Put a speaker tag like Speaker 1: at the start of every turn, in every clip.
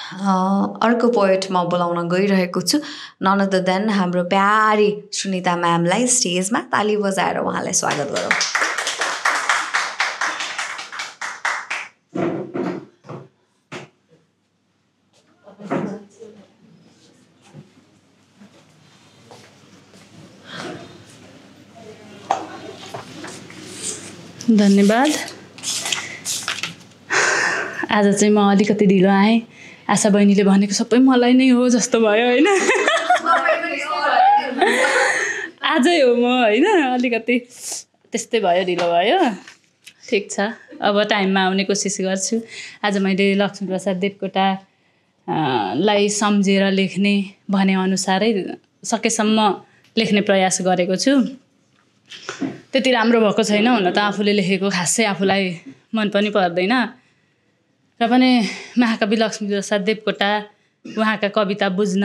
Speaker 1: अर्को पोएट म बोलाउन गइरहेको छु नन अदर देन हाम्रो प्यारी सुनिता म्यामलाई स्टेजमा ताली बजाएर उहाँलाई स्वागत गरौँ।
Speaker 2: धन्यवाद। आज चाहिँ म अलिकति ढिलो आएँ। आशा बहिनीले भनेको सबै मलाई नै हो जस्तो भयो होइन। आजै हो म होइन, अलिकति त्यस्तै भयो, ढिलो भयो। ठिक छ, अब टाइममा आउने कोसिस गर्छु। आज मैले लक्ष्मीप्रसाद देवकोटा लाई सम्झेर लेख्ने भनेअनुसारै सकेसम्म लेख्ने प्रयास गरेको छु। त्यति राम्रो भएको छैन, हुन त आफूले लेखेको खासै आफूलाई मन पनि पर्दैन। र पनि महाकवि लक्ष्मीप्रसाद देवकोटा, उहाँका कविता बुझ्न,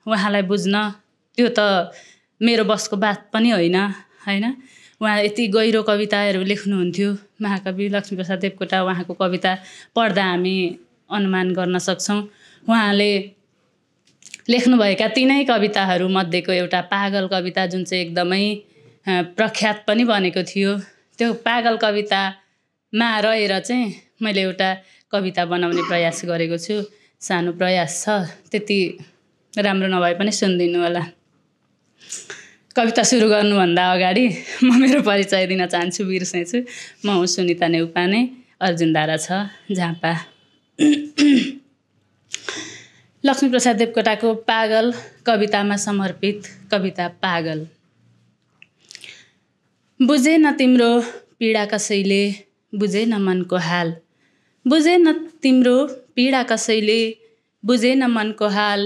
Speaker 2: उहाँलाई बुझ्न त्यो त मेरो बसको बात पनि होइन होइन। उहाँ यति गहिरो कविताहरू लेख्नुहुन्थ्यो। महाकवि लक्ष्मीप्रसाद देवकोटा, उहाँको कविता पढ्दा हामी अनुमान गर्न सक्छौँ। उहाँले लेख्नुभएका तीनै कविताहरू मध्येको एउटा पागल कविता, जुन चाहिँ एकदमै प्रख्यात पनि बनेको थियो, त्यो पागल कवितामा रहेर चाहिँ मैले एउटा कविता बनाउने प्रयास गरेको छु। सानो प्रयास छ, त्यति राम्रो नभए पनि सुनिदिनु होला। कविता सुरु गर्नुभन्दा अगाडि म मेरो परिचय दिन चाहन्छु, बिर्सेछु। म हुँ सुनिता नेउपाने, अर्जुनधारा 6 झापा। लक्ष्मीप्रसाद देवकोटाको पागल कवितामा समर्पित कविता पागल। बुझेन तिम्रो पीडा कसैले, बुझेन मनको हाल। बुझेन तिम्रो पीडा कसैले, बुझेन मनको हाल।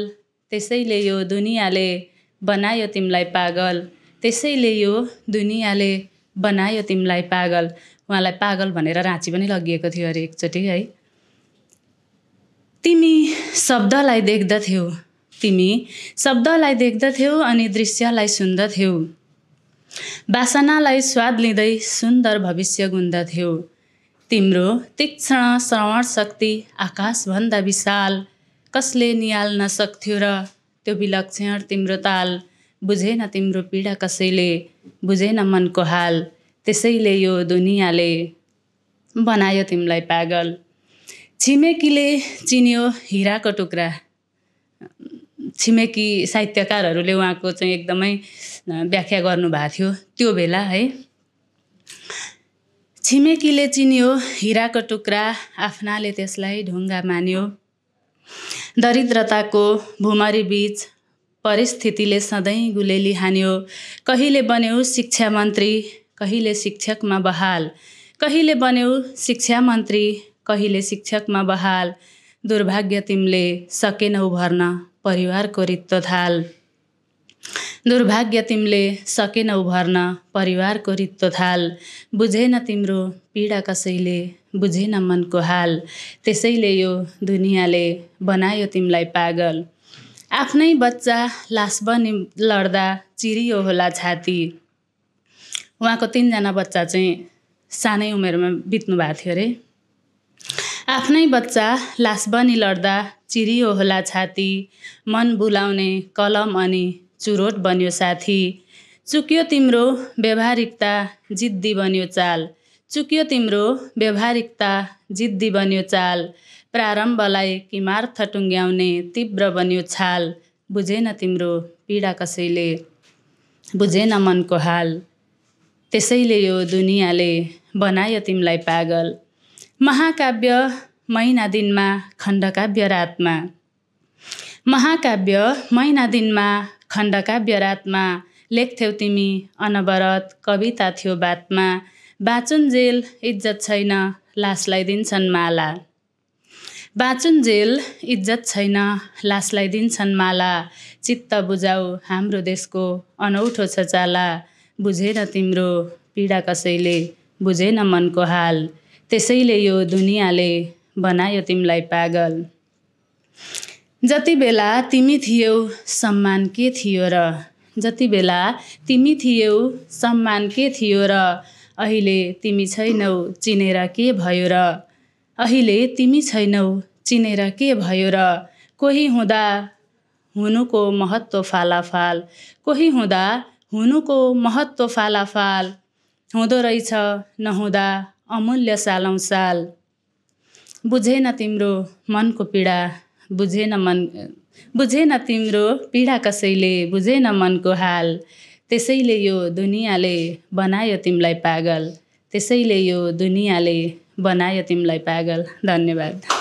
Speaker 2: त्यसैले यो दुनियाँले बनायो तिमीलाई पागल। त्यसैले यो दुनियाँले बनायो तिमीलाई पागल। उहाँलाई पागल भनेर राँची पनि लगिएको थियो अरे एकचोटि है। तिमी शब्दलाई देख्दथ्यौ, तिमी शब्दलाई देख्दथ्यौ अनि दृश्यलाई सुन्दथ्यौ। वासनालाई स्वाद लिँदै सुन्दर भविष्य गुन्दथ्यौ। तिम्रो तीक्ष्ण श्रवण शक्ति आकाशभन्दा विशाल। कसले निहाल्न सक्थ्यो र त्यो विलक्षण तिम्रो ताल। बुझेन तिम्रो पीडा कसैले, बुझेन मनको हाल। त्यसैले यो दुनियाँले बनायो तिमीलाई पागल। छिमेकीले चिन्यो हिराको टुक्रा। छिमेकी साहित्यकारहरूले उहाँको चाहिँ एकदमै व्याख्या गर्नुभएको थियो त्यो बेला है। छिमेकीले चिन्यो हिराको टुक्रा, आफ्नाले त्यसलाई ढुङ्गा मान्यो। दरिद्रताको भुमरी बीच परिस्थितिले सधैँ गुलेली हान्यो। कहिले बन्यौ शिक्षा मन्त्री, कहिले शिक्षकमा बहाल। कहिले बन्यौ शिक्षा मन्त्री, कहिले शिक्षकमा बहाल। दुर्भाग्य तिमीले सकेनौ भर्न परिवारको रित्तो थाल। दुर्भाग्य तिमीले सकेनौ भर्न परिवारको रित्तो थाल। बुझेन तिम्रो पीडा कसैले, बुझेन मनको हाल। त्यसैले यो दुनियाँले बनायो तिमीलाई पागल। आफ्नै बच्चा लास बनी लड्दा चिरियो होला छाती। उहाँको 3 जना बच्चा चाहिँ सानै उमेरमा बित्नु भएको थियो अरे। आफ्नै बच्चा लास बनी लड्दा चिरियो होला छाती। मन बुलाउने कलम अनि चुरोट बन्यो साथी। चुक्यो तिम्रो व्यवहारिकता, जिद्दी बन्यो चाल। चुक्यो तिम्रो व्यवहारिकता, जिद्दी बन्यो चाल। प्रारम्भलाई किमार्थ टुङ्ग्याउने तीव्र बन्यो छाल। बुझेन तिम्रो पीडा कसैले, बुझेन मनको हाल। त्यसैले यो दुनियाँले बनायो तिमीलाई पागल। महाकाव्य महिना दिनमा, खण्डकाव्य रातमा। महाकाव्य महिना दिनमा, खण्डकाव्य रातमा। लेख्थ्यौ तिमी अनवरत, कविता थियो बातमा। बाँचुन्जेल इज्जत छैन, लासलाई दिन्छन् माला। बाँचुन्जेल इज्जत छैन, लासलाई दिन्छन् माला। चित्त बुझाऊ हाम्रो देशको अनौठो छ चाला। बुझेन तिम्रो पीडा कसैले, बुझेन मनको हाल। त्यसैले यो दुनियाँले बनायो तिमीलाई पागल। जति बेला तिमी थियौ सम्मान के थियो र। जति बेला तिमी थियौ सम्मान के थियो र। अहिले तिमी छैनौ चिनेर के भयो र। अहिले तिमी छैनौ चिनेर के भयो र। कोही हुँदा हुनुको महत्त्व फालाफाल, कोही हुँदा हुनुको महत्त्व फालाफाल, हुँदो रहेछ नहुँदा अमूल्य सालौँ साल। बुझेन तिम्रो मनको पीडा, बुझेन तिम्रो पीडा कसैले, बुझेन मनको हाल। त्यसैले यो दुनियाँले बनायो तिमीलाई पागल, त्यसैले यो दुनियाँले बनायो तिमीलाई पागल। धन्यवाद।